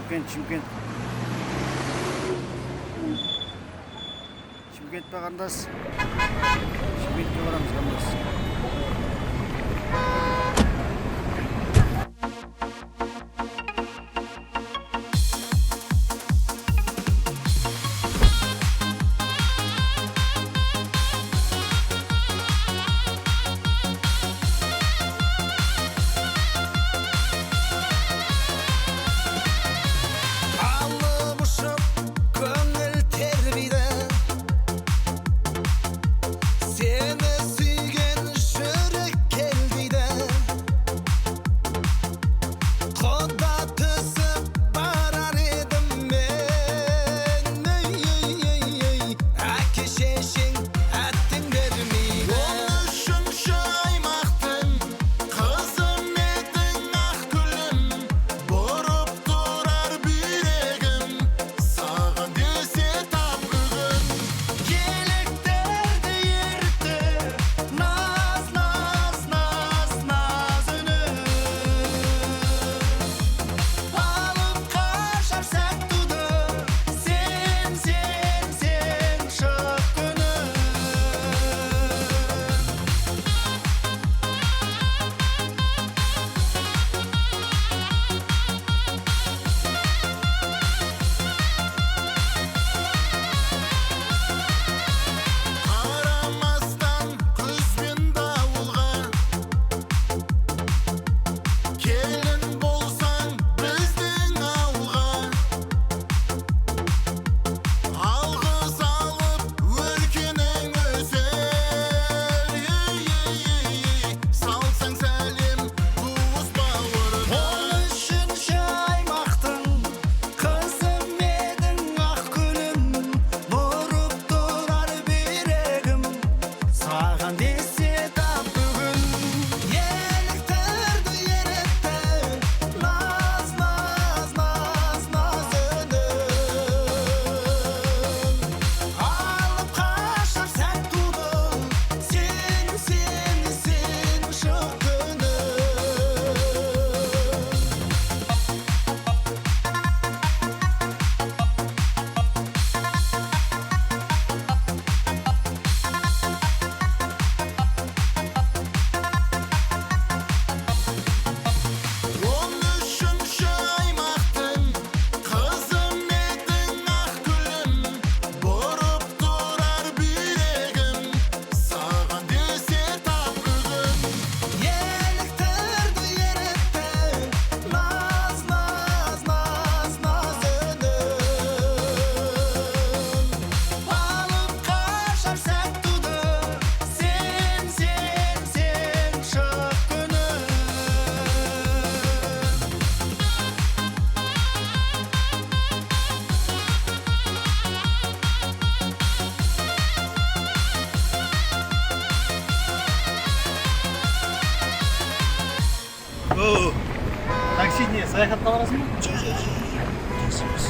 Шымкент, Шымкент. Шымкент па, қарындас? Шымкентке барамыз, қарындас. Алып ұшып көңіл тербейді, сені сүйген жүрек кел дейді. Құда түсіп барар едім мен, ей, ей, ей, ей, әке шешең әттең бермейді. 13-ші аймақтың қызы едің, ақ гүлім, бұрып тұрар бүйрегім саған десе тап бүгін. Еліктерді ерітті наз, наз, наз, наз үнің, алып қашар сәт туды, сен, сен, сен шық күнім. Қарамастан күз бен дауылға, келін болсаң біздің ауылға, алғыс алып өлкенің өсер, ей, ей, ей, ей, салсаң сәлем туыс бауырға. 13-ші аймақтың қызы едің, ақ гүлім, бұрып тұрар бүйрегім саған десе тап бүгін. Еліктерді ерітті наз, наз, наз, наз үнің, алып қашар сәт туды, сен, сен, сен шық күнім. 13-ші аймақтың қызы едің, ақ гүлім, бұрып тұрар бүйрегім саған десе тап бүгін. Еліктерді ерітті наз, наз, наз, наз үнің, алып қашар сәт туды, сен, сен, сен шық күнім. Такси не, саяхатқа барасың ба? Жоқ, жоқ, жоқ, такси емес.